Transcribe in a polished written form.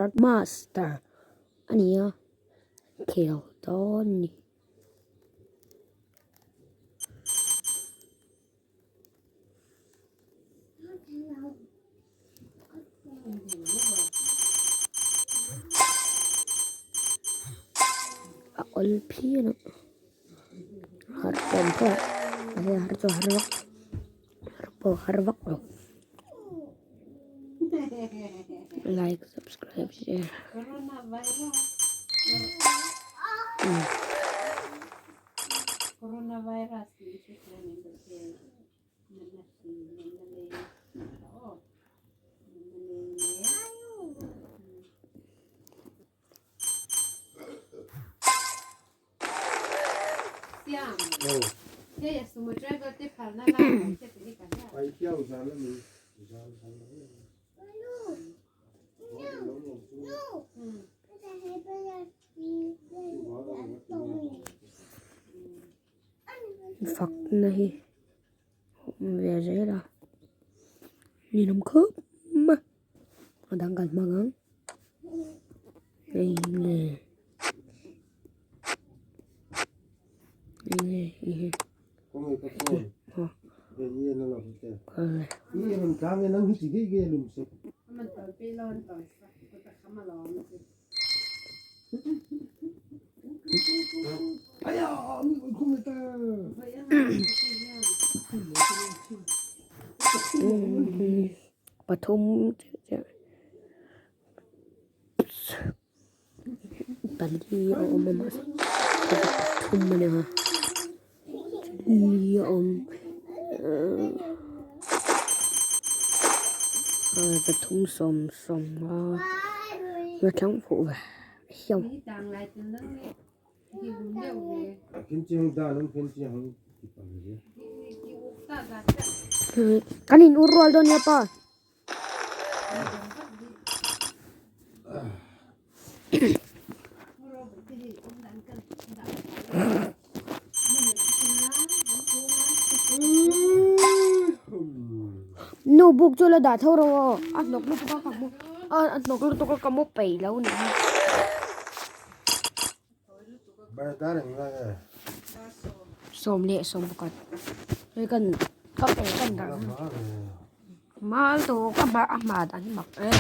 Master a ni a, khel dawn a ni. A awl phian a, har pawm pawh a har chu har vak har pawh har vak lo. Like subscribe share. Fakna hi a awm ve zel a ninawm khawp mai a dang kan hmang ang hei nge nge hi hi Pathum pali a awm a mahse pathum a nia li a awm pathum sawm sawm a la tlang fuh ve hiau. Kan in ur rual dawn nia pa. Nu buk chu la dah tho rawh aw a hnawk lutuk a ka hmu a hnawk lutuk a ka mu peih lo nih hi. Sawm leh sawm pakhat hei kan ka pe kan dah mal tawh ka hma a hma dan hi mak em.